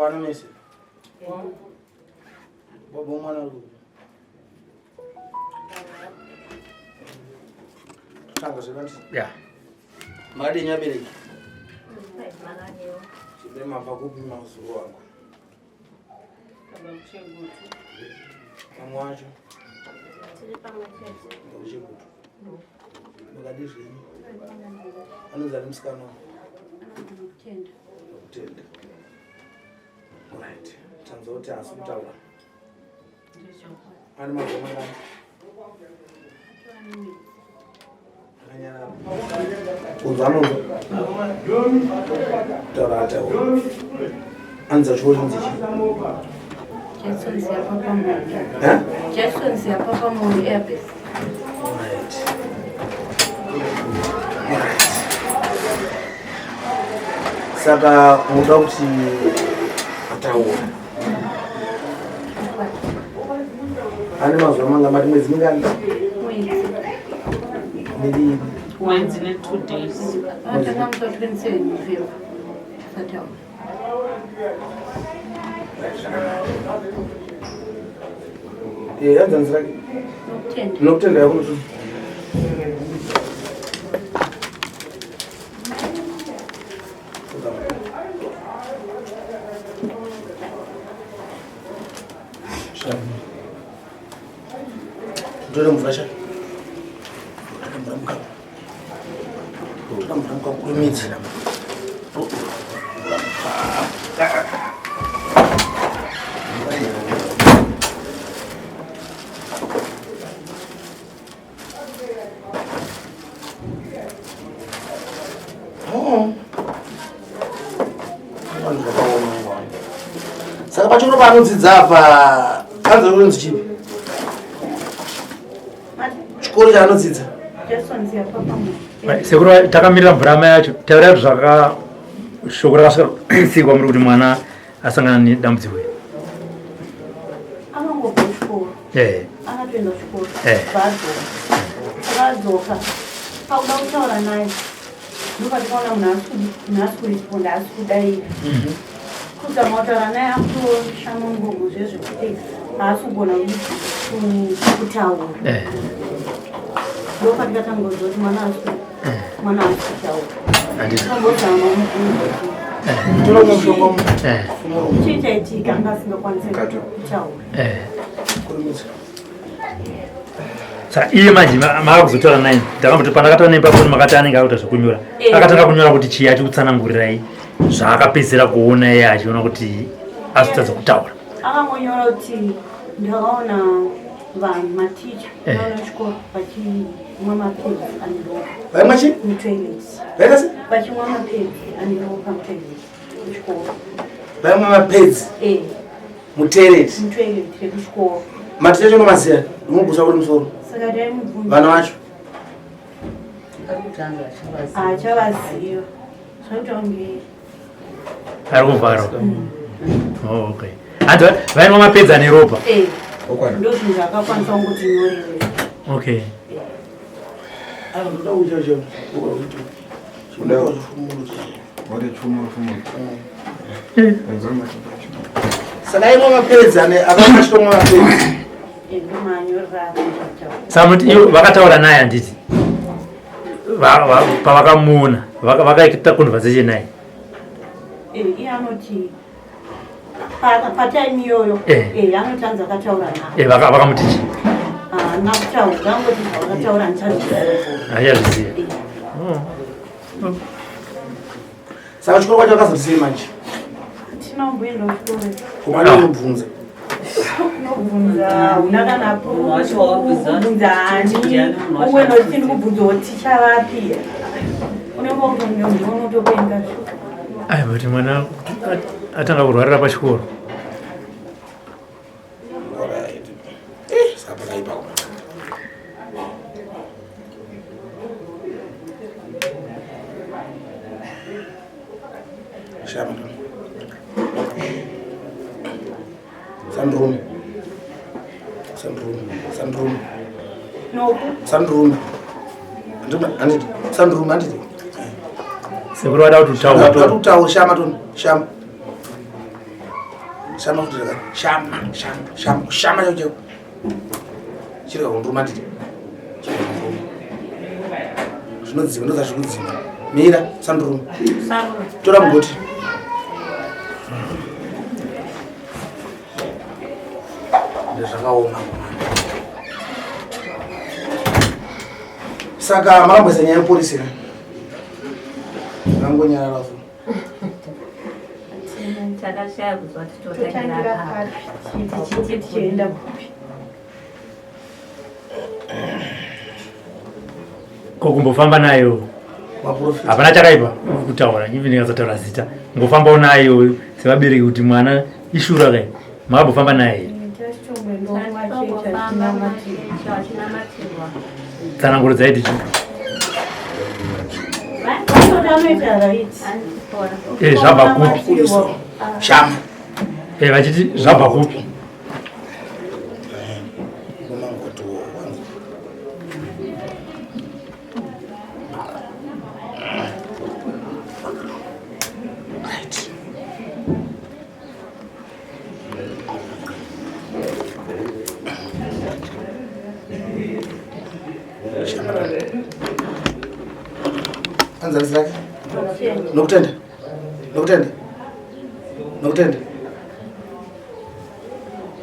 Makwana mese. Baba mwana ari kupi? Tanga zvekanti. Yeah. Makadini abereki? Chibere mabva kupi mazuru wangu? Vamwe wacho? Tiri pamwe chete. Kuchegutu. Makadii zvenyu? Anonzi ani musikana wangu? Kutenda. Kutenda. Alright. Tanzwa kuti haasi kutaura. Ane mazuva mangani? Akanyarara. Kunzwa anonzwa. Taura ataura. Anza chikoro chinzi chii? Eh? Jackson Siapapa Moyo Airbase. Alright. Alright. Saka munoda kuti ataura. Ane mazuva manga mati mwedzi mingani? Mwedzi. Miviri. Mwedzi ne 2 days. Akatanga musi wa 27 November. Asataura. Eh, yanzanzi rake. Nokutenda. Nokutenda yako notu. Tore mvura sha. Tora mvura mukapu. Tora mvura mukapu kurumidza. Saka pachikoro paanodzidza apa anzi kunonzi chipi? Chikoro chaanodzidza? Sekuru takamirira mvura mai yacho taura kuti zvaka shoko rakasvika kusikwa muri kuti mwana asangana nedambudziko iri. Akangobva kuchikoro. Eh. Akatoenda kuchikoro. Eh. Vadzoka. Vadzoka. Pakuda kutaura naye. Ndopatikaona munhu haasi kuresponda haasi kudai. Kuzama kutaura naye akutoshama muromo zvezvekuti haasi kugona kutaura. Eh. Ndopatikatanga kuti mwana haasi mwana haasi kutaura. Handiti. Tambozama kumubvunza kuti Tora umwe mushonga umwe. Eh. chii chaitika anga asingakwanisi kutaura. Eh. Kurumidza. Saka iye manje makakuzotaura naye ndakamboti pandakataura naye pafoni makati anenge akuita zvekunyora. Eh. Akatanga kunyora kuti chii achikutsanangurirai zvaakapedzera kuona iye achiona kuti azotadza kutaura. Akangonyora kuti ndakaona vanhu maticha Eh. vana vechikoro vachimwa mapedzi ane ropa Vaimwa chii? mutoilet. Vaita sei? Vachimwa mapedzi ane ropa mutoilet kuchikoro. Vaimwa mapedzi Eh, mutoilet. mutoilet rekuchikoro. Maticha acho unomaziva? Ndinogusa kuri musoro. Saka taimubvunza Vana vacho. achavaziva zvakuita kunge Ari kuvharwa. Oh, okay. Hanzi vainwa mapedzi ane ropa. eh, ndozvinhu zvaakakwanisa kungotinyorera. Okay. Ah, ndoda kuita chero. Saka aimwa mapedzi ane akanga achitomwa mapedzi. Eh, ndomanyorera akaita kutaura. Saka muti ivo vakataura naye handiti? Pavakamuona vakaita conversation naye. Eh, iye anoti patime iyoyo Eh. eh, anoti anzi akataura naye. Eh, vakamuti chii? Haana kutaura, angoti zvavakataura ndichazviziva. Achazviziva. Eh. Saka chikoro kwacho akazoti sei manje? Hatina kumboenda kuchikoro. Kumwana unobvunza. Unobvunza hauna kana Munhu wacho wauri kuziva kubvunza kuti ani ndiani munhu wacho umwe nochiti ari ndikubvunzawo ticha vapi unenge wakutonge unotopenga Ai, but mwana atanga kurwarira pachikoro. Alright. Eh, saka pakaipa. Shama. Sandrone. Sandrone. Sandrone. noku Sandrone. Anditi. Sandrone anditi. Sekuru vada kuti utaure. Utaure shama toni. Shama. Shama futi zvakare. Shama, shama, shama. Shama chaiwo chaiwo. Chirega kunduruma nditi. Chirega kunduruma. Zvinodzima, ndoza zvikudzima. Mira, sanduruma. Tora mugoti. Ndezvakaoma. Saka makamboisa nyaya yepolisi here? Ngangonyarara so. Takashaya kuzwa kuti totangira papi. Tichiti tichienda kupi? Ko kumbofamba nayo hapana chakaipa kutaura even ikasataura zita ngofambawo nayo sevabereki kuti mwana ishura kai makambofamba naye tsananguro dzaiti chii eh, zvabva kupi eh, vachiti zvabva kupi Nokutenda. Nokutenda. Nokutenda.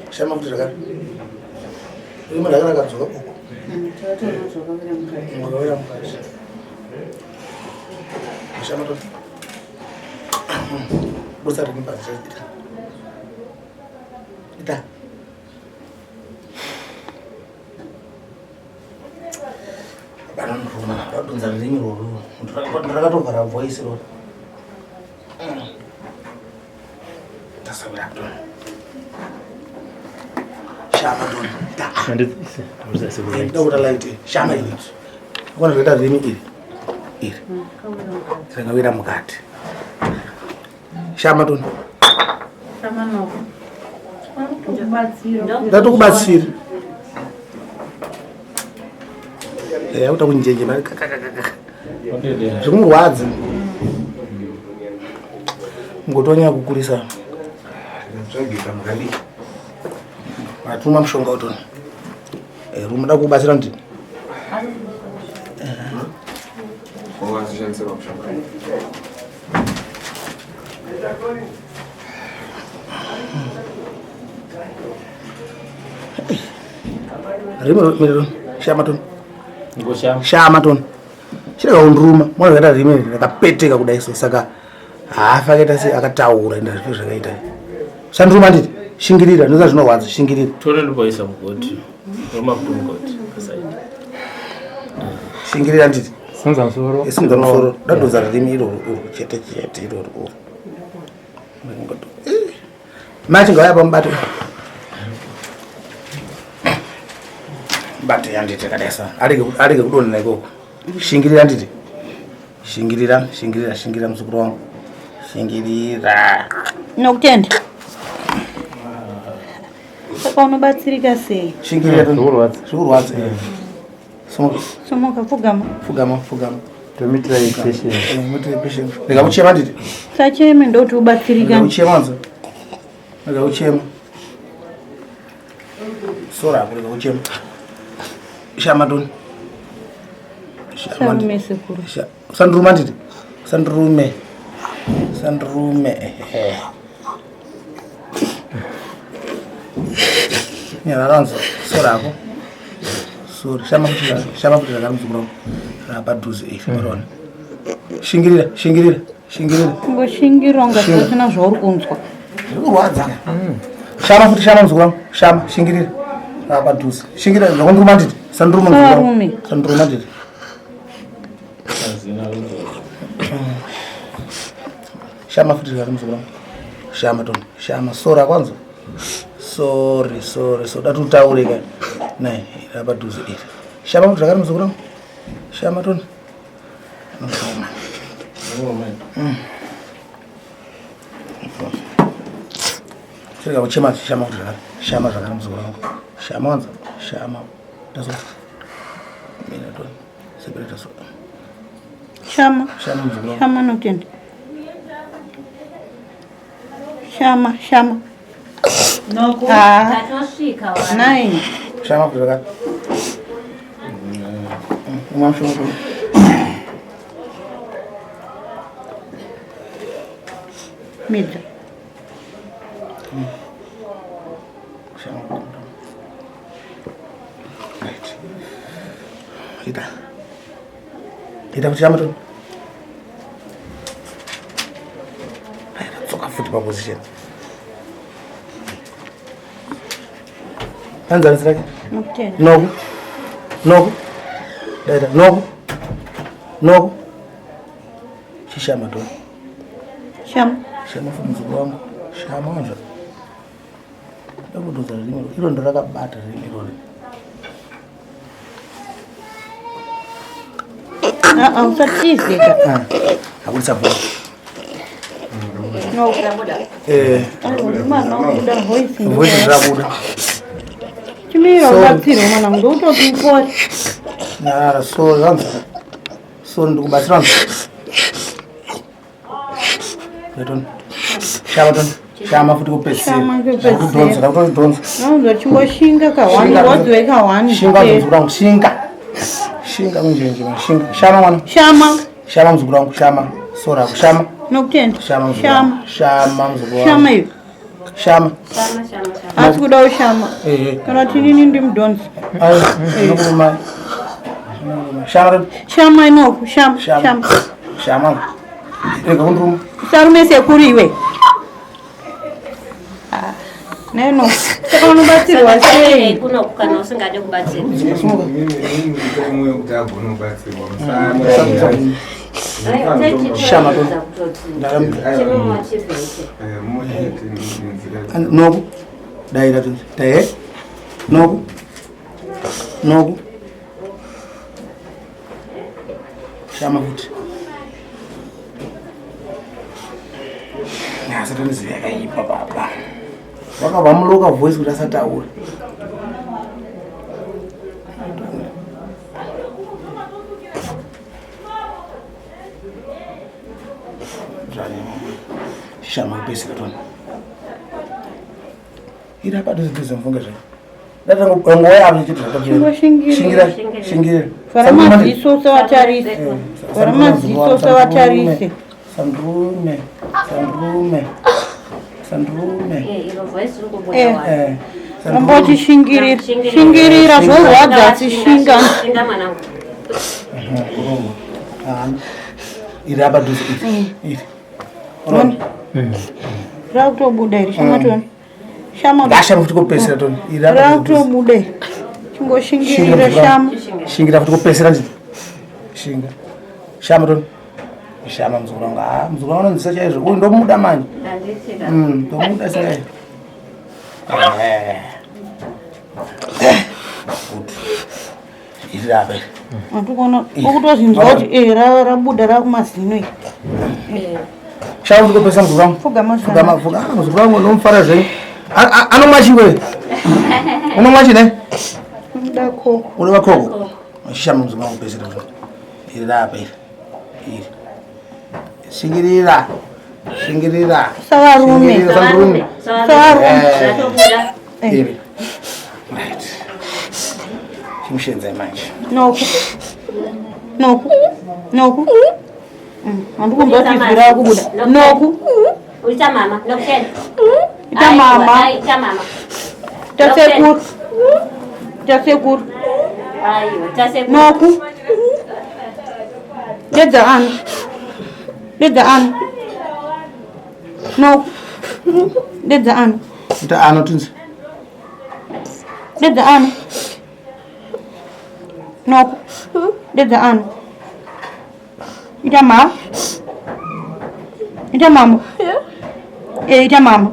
Shama kuti zvakare. Rima rakaraka dzoka uko. Mwakawira mukati. Shama to. Busa rimi pasi ita. Ita. Vanonduruma, vadonza rurimi ruru. Ndakatovhara voice roro. Shama dona. Ndakuta light. Shama iri. Akona zvakaita rimi iri. Iri. Rakawira mukati. Shama dona. Shama no. Ndatokubatsira. Yakuta kunjenje mari kakakakaka. Zvikumurwadza. Ngotonyanya kukurisa. Tsvagika mukadii. Matuma mushonga utoni. Eh, rumoda kubatsira ndini. Wazvishandisirwa mushonga. Rimo miriro shama toni. Shama toni. Chirega kunduruma mwana zvakaita rimi rakapeteka kudai so saka haafi akaita se akataura enda zvipo zvakaita. Sanduruma nditi shingirira ndinoza zvinorwadza shingirira. Tore ndopaisa mugoti. Roma kuti mugoti aside. Shingirira nditi. Simudza musoro. Simudza musoro. Dadonza rimi iroro uru chete chete iroro uru. Mati ngauya pamubate. Bate yanditi yakadai sa. Arege kudonhera ikoko. Shingirira nditi. Shingirira, shingirira, shingirira muzukuru wangu. Shingirira. Nokutenda. Saka unobatsirika sei? Shingirira. Zvikurwadza. Zvikurwadza. Sumuka. Sumuka, pfugama. Pfugama, pfugama. Tomitira patient. Mitira patient. Rega kuchema nditi. Sacheme ndokuti ubatsirika. Rega kuchema nzo. Rega kuchema. Sora ako rega kuchema. Shama toni. Sarume sekuru. Sandurume nditi. Sandurume. Sandurume. Nyararanzo. Sora ako. Sorry. Shama kuti shama kuti zvakari muzukuru wangu. Rapadhuze iri. Unoona. Shingirira, shingirira, shingirira. Kungoshingira unga usina zvauri kunzwa. Zvikurwadza. Shama futi shama muzukuru wangu. Shama, shingirira. Rapadhuze. Shingirira zvakunduruma nditi. Sanduruma muzukuru wangu. Sarume. Sanduruma nditi. Shama futi zvakari muzukuru wangu. Shama toni. Shama sora kwanza. Sorry, sorry, so dati utaure ka. Nai, rapadhuze iri. Shama futi zvakari muzukuru wangu. Shama toni. Ndoma. Chirega kuchema shama kuti zvakare. Shama zvakare muzukuru wangu. Shama wanza. Shama. Tazo. Mina toni. Sebere tazo. Shama. Shama muzukuru wangu. Shama nokutenda. Shama, shama. Noku. Ah. Tatosvika wani. 9. Shama futi zvakare. Umwa mushonga. Midza. Shama futi. Right. Ita. Ita kuti shama to. Tsoka futi pa position. Anzani sirake. Nokutenda. Noku. Noku. Daita. Noku. Noku. Chishama to. Shama. Shama futi muzukuru wangu. Shama wanzwa. Ndakudhonza rurimi iro ndorakabata rurimi irori. Ah, ah, usatizika. Ah, Akudisa bho. Noku. Eh, Mwana wakuda voice. voice rabuda. Chimira Sorry. ubatsirwe mwana wangu ndokutoti upore. Nyarara sorry wanzwa. Sorry ndikubatsira wanzwa. Toni. Shama toni. Shama futi kupedzisira. Shama kupedzisira. Ndakudhonza, ndakutodhonza. Naunzwa chingoshinga kahwani Shinga. wodziwe kahwani. Shinga muzukuru wangu, shinga. Shinga munjenje mwana, shinga. Shama mwana. Shama. Shama muzukuru wangu, shama. Sorry ako, shama. Nokutenda. Shama muzukuru wangu. Shama. Shama muzukuru wangu. Shama iyo. Shama. Shama, shama, shama. Asi kuda ushama. Eh. Kana tinini ndimudhonza. Ayo, ndinokurumai. Shama toni. Shama inoku. Shama. Shama. Shama. Shama. Rega kunduruma. Usarume sekuru iwe. Ah, Neno. Saka unobatsirwa sei? Kuno kana usingade kubatsirwa. Sumuka. Mumwe kuti agone kubatsirwa Shama to. Noku. Daira toni. Dae. Noku. Noku. Shama futi. Asataniziva yakaipa baba. Wakabva muloka voice kuti asataura. Shama kupedzisira toni. Iri apa dhuze mufunge zvayo. Ndatangoya apo chiti Chingoshingira. Shingira. Shingira. Vhara maziso usavatarise. Vhara maziso usavatarise. Sandrume. Sandrume. Sandrume. Iro voice riri kubuda Eh. wani. Eh. Ramba uchishingirira. Shingirira zvorwadza asi shinga. Shinga mwanangu. Iri apa dhuze iri. Iri. Toni. Rakutobuda iri shama toni. Shama. Ngashama futi kupedzisira toni. Iri apa dhuze. Rakutobuda iri. Chingoshingira shama. Shingira futi kupedzisira nditi. Shinga. Shama toni. Shama muzukuru wangu. Ah, muzukuru wangu anonzwisa chaizvo. Uyu ndomuda manje. Handiti ka. Ndomuda chaizvo. Eh. Good. Iri apa iri. Andikuona ukutozvinzwa kuti eh rabuda rakumazino iri. Shama futi kupedzisira muzukuru wangu. Pfugama Pfugama, pfugama. Ah, muzukuru wangu ndomufara zvenyu. Anomwa chingwe? Unomwa chine? Unoda koko. Unoda koko? Shama muzukuru wangu kupedzisira. Iri rapa iri. Iri. Shingirira. Shingirira. Savarume. Shingirira, Savarume. Savarume. Zvatobuda. Iri. Right. Chimushenzai manje. Noku. Noku. Noku. Andikunzwa kuti izwi rakubuda. Noku. Uita mama. Nokutenda. Ita mama. Ita mama. Ita sekuru. Ita sekuru. Aiwa, ita sekuru. Noku. Dedza ano. Dedza ano. Noku. Dedza ano. Ita ano tinzi. Dedza ano. Noku. Dedza ano. Ita mama. Ita mama. Eh, ita mama.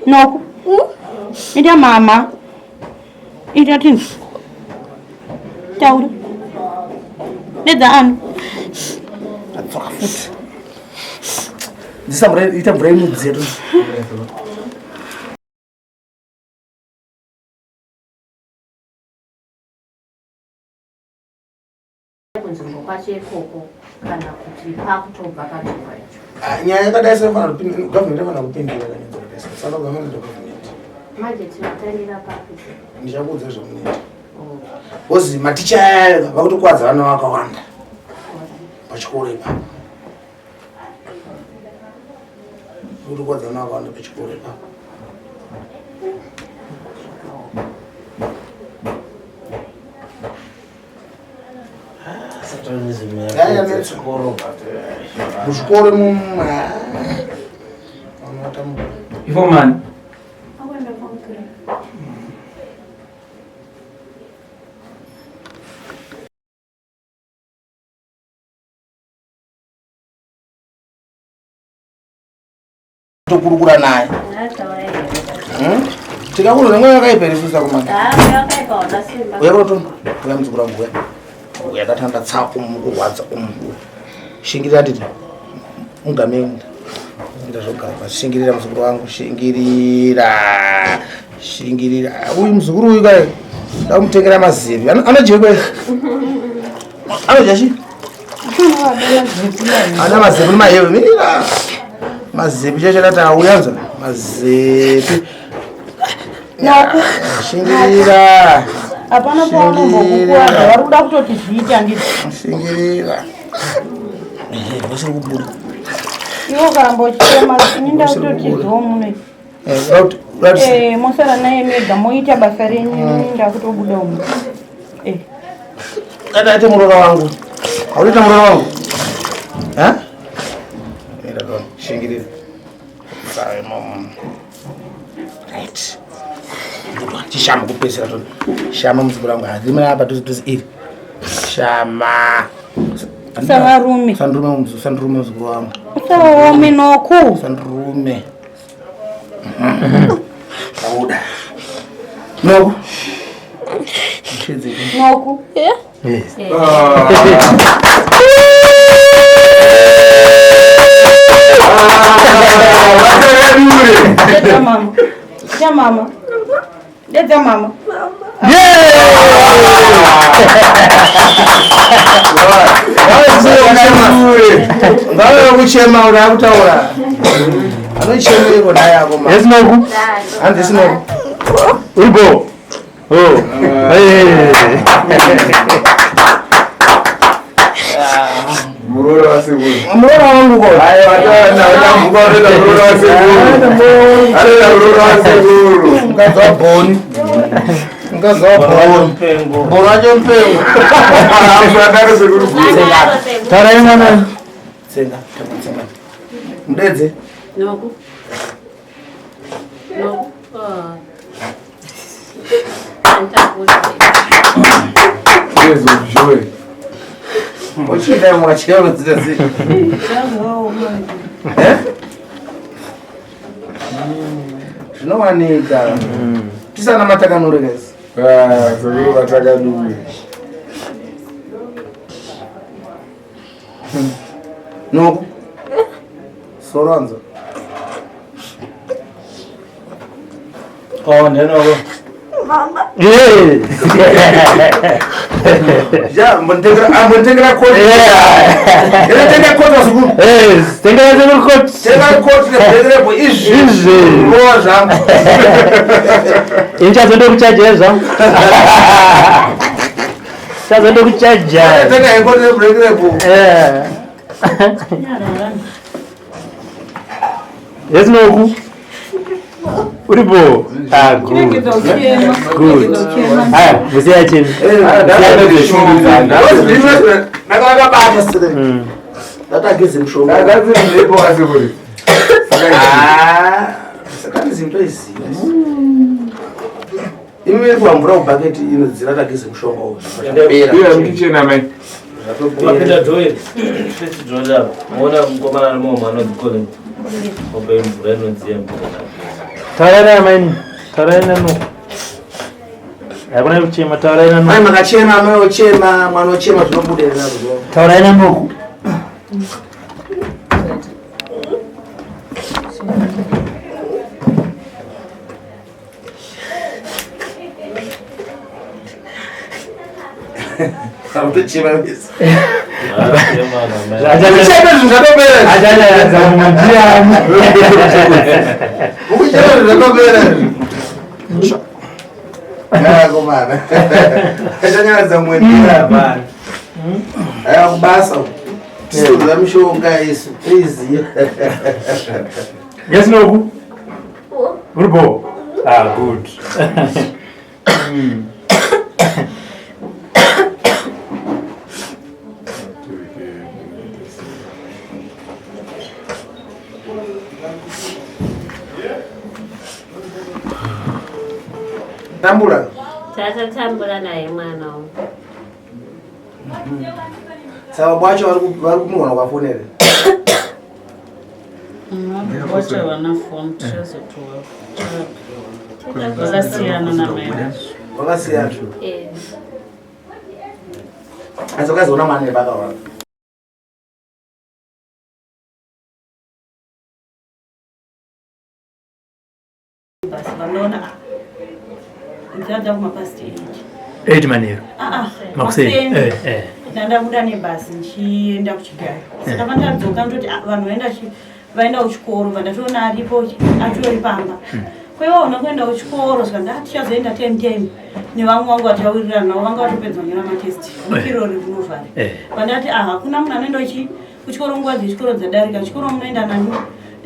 Noku. Ita mama. Ita tinzi. Taura. Dedza ano. Adzoka futi. Dzisa mvura, ita mvura inodziya tinzi. Kunzvimbo kwacho ikoko kana kuti pakutobva panzvimbo yacho. Nyaya yakadai sefanira kupindira, government inofanira kupindira kanyaya dzakadai. Saka government government. Manje tinotangira papi? Ndichakuudza zvamunoita. Because maticha aya vakutokwadza vana vakawanda pachikoro ipapo. Vakutokwadza vana vakawanda pachikoro ipapo. Muzvikoro mumu Ifomani. Tokurukura naye. Tikakuno nemweya wakaipa here isusu akomana? Uya kunoto uya muzukuru wangu uya. Uya ndatanda tsa umu kurwadza umu. Shingirira nditi. Ungame ndazvogara pasi. Shingirira muzukuru wangu, shingirira. Shingirira. Uyu muzukuru uyu kai. Ndakumutengera mazepi. Anodya kwai? Anodya chi? Ana mazepi nemaheve. Mirira. Mazepi chacho ndati auyanza. Mazepi. Shingirira. Hapana paunombokukuwadza, vari kuda kutoti zviite handiti? Shingirira. Vasiri kubuda. Iwe ukaramba uchichema, ini ndakutotizawo muno. Mosara naye mega moita basa renyu, ini ndakutobuda umu. Aite muroora wangu. Hautoita muroora wangu? Ha? Mira don, shingirira. Sorry mom. Right. Chishama kupedzisira to. Shama muzukuru wangu. Hadzimira apa tuzi tuzi iri. Shama. Savarume. Sandirume muzukuru, sandirume muzukuru wangu. Usaome noku. Sandirume. Auda. Noku. Noku. Yes. Dedza mama. Dedza mama. Dedza mama. Ngave kuchema uri akutaura. Anochemeiko naye akoma. Yes Noku. Hanzi sinoku. Uripo. Oh. Hey. Muroora wasekuru. Muroora wangu ko. Aiwa, taona anoita muroora wasekuru. Anoita muroora wasekuru. Mukadzi waBhoni. Mukadzi waBhoni. Bhoni wacho mupengo. Zvadaro sekuru. Taurai mwana. Tsenga, tsenga. Mudedze. Noku. Noku. Tears of joy. Uchida mwachero dzita sei? Eh? Zvinowanika. Tisana matakanure guys. Ah, sekuru vatakanure. Noku. Soranzo. Oh, ndenoko. Mama. Yeah. Ja, ambonditengera koti. Ndinotenga koti vazukuru. Yes, tengera sekuru koti. Tenga koti nebhekerepo izvi. Izvi. Rowa zvangu. Ini chazondokuchaja zvangu. Chazondokuchaja. Tenga koti nebhekerepo. Yeah. Yes Noku. Uripo. Ah, good. Good. Aya, musiya chini. Ndakavabata sire. Ndatageze mushonga. Ndakadzimhepo wasekuru. Ah, satanism toiziva. Imi kuhambura kubhaketi inodzira tageze mushonga uyu. Iya mukicheni amai. Ukapinda dhoiri, first dhoiri apa, unoona mukomana ari muhomwe anonzi Colin. Ope mvura inodziya mvura. Taurai naye maini. Taurai naNoku. Hakuna kuchema, taurai Mai naNoku. makachema, mai ochema, mwana ochema zvinobuda here nazvo. Taurai naNoku. Akutochema vese. Kuchema zvinhu zvatopera. Achanyaradza mumwe ndiani? Kuchema zvinhu zvatopera. Akomana. Achanyaradza mumwe ndiani? Aya kubasa. Tisikuziva mishonga isu. Toiziva. Yes, Noku. Uri bho? Ah, good. Tambura. Tatatambura naye mwana uyu. Saka baba vacho vari kumuona kwafoni here? Vacho havana foni tichazotoa. Vakasiyana namai vacho. Vakasiyana. Eh. Asi vakazoona mwana nepakawana. Basi vanoona ndada kuma past 8. 8 manheru. Ah ah. Makuseni. Eh eh. Ndandabuda nebhasi ndichienda kuchigayo. Saka pandadzoka ndoti ah, vanhu vaenda vaenda kuchikoro vandatoona aripo atori pamba. Kwaiva una kuenda kuchikoro saka ndatichazoenda 10 10 nevamwe vangu vatawirirana navo vanga vatopedza kunyora matest. Kirori rinovhara. Vandati ah hakuna munhu anoenda kuchikoro nguva dzechikoro dzadarika chikoro munoenda nani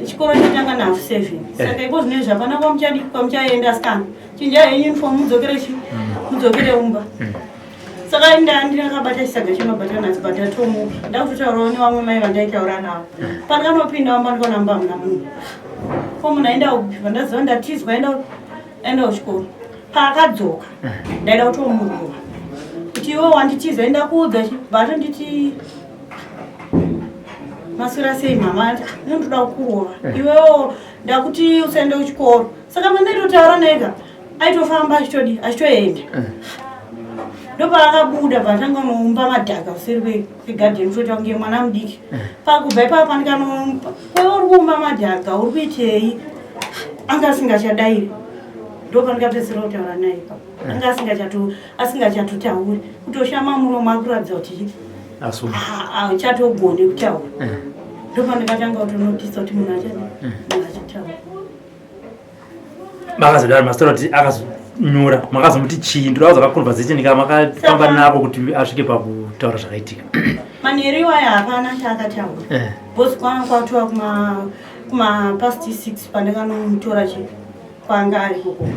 chikoro chinotanga nahalf 7 saka iko zvino izvi hapana kwamuchadi kwamuchaenda asikana chinjai henyu uniform mudzokere chi mudzokere umba saka ndakabata chisaga chemabhatanasi but ndatomuka ndakutotaurawo nevamwe mai vandaitaura navo pandikanopinda mumba ndikaona mumba hamuna munhu ko munhu aenda kupi vandaziva ndatizwa aenda kuchikoro paakadzoka ndaida kutomurova kuti iwe wanditiza enda kuudza chi vatonditi maswera sei mama ati ah, ndoda kukurova eh. iwewo ndakuti usaende kuchikoro saka mandaitotaura nega aitofamba achitodi achitoenda eh. ndopaakabuda patanga unoumba madhaka useri kwegadheni kutoita kunge mwana mudiki eh. pakubva ipapa ndikanoumba kwewe uri kuumba madhaka uri kuitei anga asingachadairi ndopandikapedzisira kutaura naye ipapo anga asingachatotauri kutoshama muromo akuratidza kuti achatogone kutaura eh. ndopandikatanga kutonotisa kuti munhu achadi eh. munhu achataura makazodaro mastora kuti akazonyora makazomuti chii ndoda kuza kaconversation ka makafamba nako kuti asvike pakutaura zvakaitika manheru iwayo hapana chaakataura eh. bcause kwanga kwatova kuma past 6 pandakanomutora chi kwanga ari koko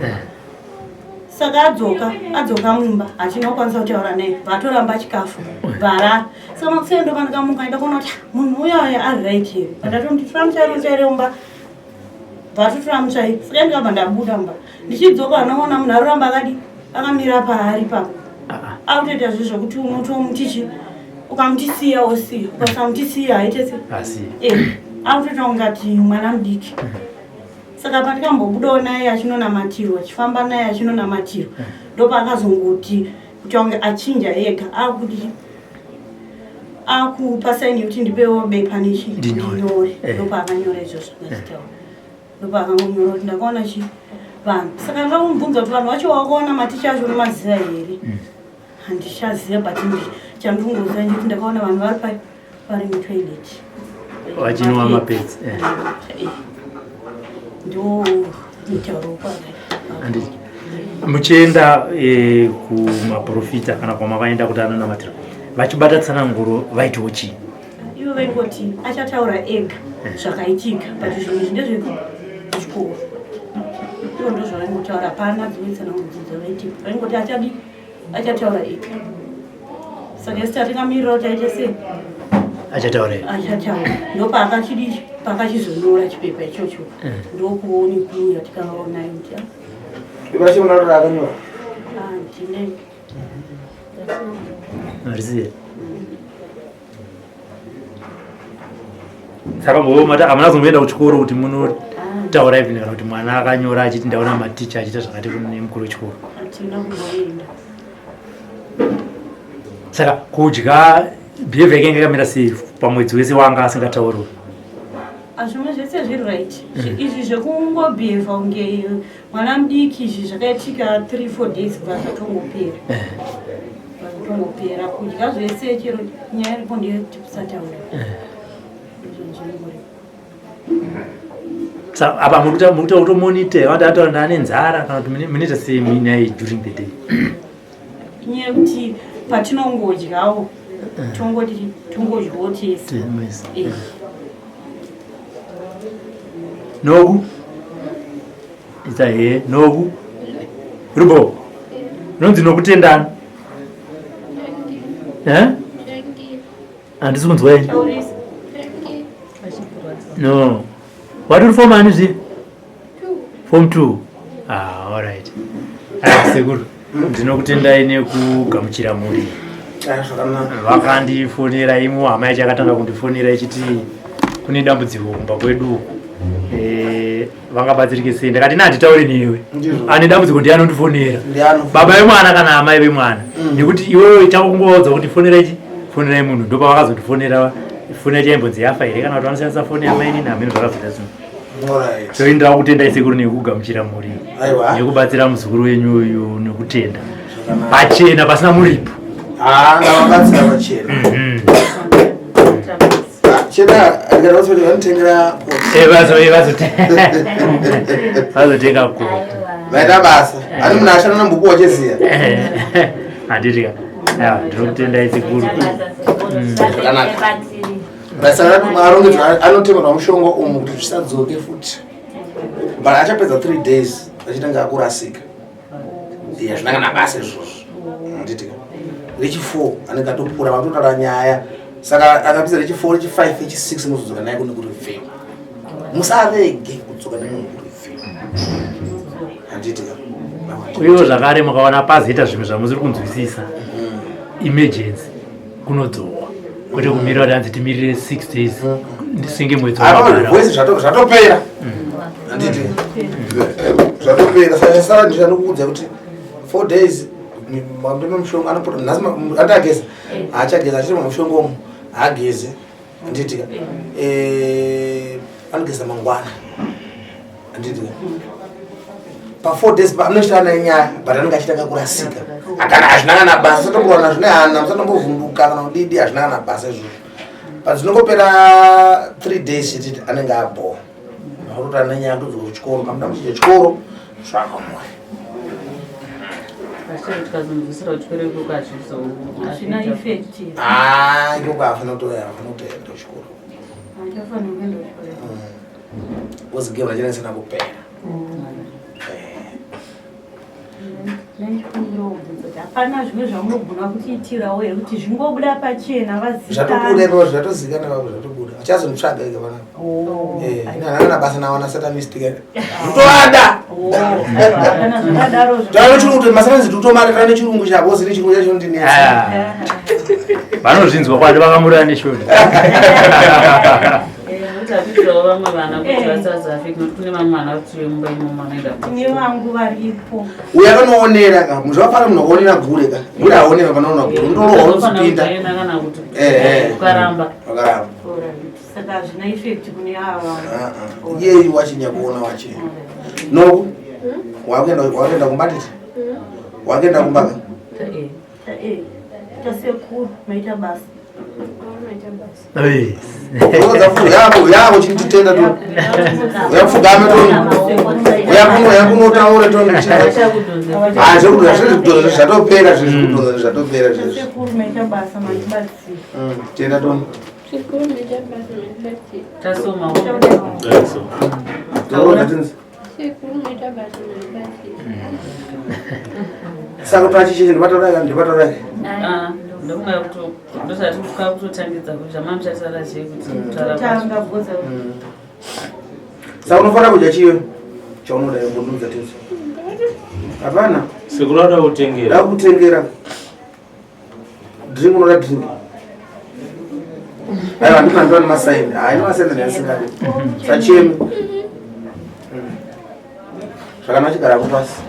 saka adzoka adzoka mumba hachina kukwanisa kutaura naye vatoramba chikafu varara saka makuseni ndopandikamuka enda kuona kuti ah, munhu uya uya ari right here pandatomuti tora mutsvairo mutsvaire mumba vatotora mutsvairo saka ndikabva ndabuda mumba ndichidzoka vanoona munhu aroramba akadi akamira paari papo ah, ah. akutoita zvi zvekuti unotomutichi ukamutisiya wosiya ukasamutisiya haite se eh, akutoita kungati mwana mudiki Saka patikambobudawo naye achinonamatirwa achifamba naye achinonamatirwa eh. ndopaakazongoti kuti ange achinja ega akuti akupa saini yekuti ndipewo bepa nechi ndinyore eh. ndopaakanyora izvozvo ndachitaura eh. ndopaakangonyora kuti ndakaona chi vanhu saka ndakamubvunza kuti vanhu vacho wakaona maticha acho unomaziva here mm. handichaziva but chandingoziva ndikuti ndakaona vanhu vari pai vari mutoilet vachinwa mapedzi eh. eh. ndo mutauro kwanditi muchienda eh, kumaprofita kana kwamakaenda kuti anonamatira vachibata tsananguro vaitiwo chii ivo vaingoti achataura ega zvakaitika but zvinhu izvi ndezvekuchikoro ivo ndozvavaingotaura hapana dzimwe tsananguro dzavaitipa vaingoti achadi achataura ega saka isu tatingamirira kuti aite sei achataura ega achataura ndopaakachidii paakachizonyora chipepa ichocho eh. ndokuoni kuuya tikaona kuti ah. Akanyora ah, ndine Marisiye. Saka mati hamuna kuzomboenda kuchikoro kuti munotaura even kana kuti mwana akanyora achiti ndaona maticha achiita zvakati kune mukuru wechikoro. Saka kudya behavior yake yanga yakamira sei pamwedzi wese waanga asingatauri? Ah, zvimwe zvese zviri right mm. izvi zvekungobhevha kunge mwana mudiki izvi zvakaitika 3 4 days kubva zvatongopera eh. Tongopera kudya zvese chero nyaya iripo ndeyekuti kusataura. Ndizvo zvingori. Apa muri kuita kutomonita vati ataura ndaane nzara kana kuti munoita sei muinaye during the day? Inyaya yekuti patinongodyawo tongoti tongodyawo tese. Noku ita he noku rubo unonzi nokutendana eh handisi kunzwa ini no wati uri form ani zviye form 2 ah alright ah sekuru ndinokutendai nekugamuchira mhuri vakandifonera imwe hama yacho yakatanga kundifonera ichiti kune dambudziko kumba kwedu uku eh, vangabatsirike sei ndakati na handitaure newe ane dambudziko ndiye anondifonera baba vemwana kana amai vemwana mm. nekuti iwewe chakungovaudza kuti fonera ichi fonerai munhu ndopavakazotifonera foni yacho yaimbonzi yafa here kana kuti vanoshandisa foni yamainini hameno zvakazoita zvinhu so ini ndakutendai sekuru nekugamuchira mhuri nekubatsira muzukuru wenyu uyu nekutenda pachena pasina muripo ah, ndavabatsira pachena mhm. chena andikanavanotengera eh, vazotenga ko vaita basa ani munhu ashanda nambuku wacheziya handitika ndinokutendai sekuru zvakanaka basa arongedzwa anotemerwa mushonga umu kuti zvisadzoke futi but achapedza 3 days achitanga akurasika iya zvina kana basa izvozvo handitika rechi 4 anenge atopura vatotaura nyaya saka akapedza rechi 4 rechi 5 rechi 6 muzodzoka naye kune kureview musarege kudzoka nemunhu kureview handitika uyewo zvakare mukaona pazoita zvimwe zvamusiri kunzwisisa emergency kunodzokwa kwete kumirira kuti hanzi timirire 6 days senge mwedzi wagara zvatopera handiti zvatopera saka sara ndinokuudza kuti 4 days mamuteme mushonga anopota nhasi ati ageza haachageza achiri mamushonga umu haageze handitika eh, anogeza mangwana handitika pa 4 days anochita ana nyaya but anenge achitanga kurasika akana hazvina kana basa satombowana nazvo nehana musatombovhunduka kana kudidi hazvina kana basa izvozvo but zvinongopera 3 days chititi anenge abhowa makuti ane nyaya kutodzoka kuchikoro kamuda muchidya chikoro zvakamwe ah, ikoko hafana kutoya hafana kutoenda kuchikoro because game rachena risina kupera hapana zvimwe zvamunogona kutiitirawo here kuti zvingobuda pachena vazvatobuda ipapo zvatozikanwa ipapo zvatobuda vachazonditsvaga ika panapa oh. eh, inanana basa nawo nasatanist ka ndotoada oh, tane chirungu masatanist totomara tane chirungu chavo zine chirungu chacho ndinetsa ah. vanozvinzwa kwati vakamurira neshoni Takuitirawo vamwe vana kuti vasazafe nekuti kune vamwe vana kuti vemumba imomo vanoenda Kune vangu varipo. Uya kanoonera ka munhu zvakafanana munhu akaonera gure ka gure haonera panoona gure unotorohwa unozipinda Unofanira kana kuti Eh, eh. ukaramba wakaramba Saka hazvina effect kune ava. Ah, ah. iyeyu wachinya kuona wachi noku wakuenda wakuenda kumba titi wakuenda kumba ka Eh, tasekuru maita basa. Yako chinditenda to uyapfugame to uyakuno uyakunotaure to ah zvekudonza zvekudonza zvatopera zvekudonza zvatopera zvezvi Sekuru maita basa mandibatsira. Tenda to Sekuru maita basa mandibatsira. Tasoma. Taura tinzi. Sekuru maita basa mandibatsira. Saka pachichii ndibataura ndibataura. Ah, ndokunga kuto ndosati kutotangidza kuti zvamamuchatsara chii kuti kutaura Tanga bvunza. Saka unofanira kudya chiyo chaunoda yongonudza tinzi. Hapana. Sekuru ada kutengera. Da kutengera. Drink unoda drink. Aiwa ndina ndona masaini. Hayi masaini ndasingadi. Sachemi. Zvakanaka chigara pasi.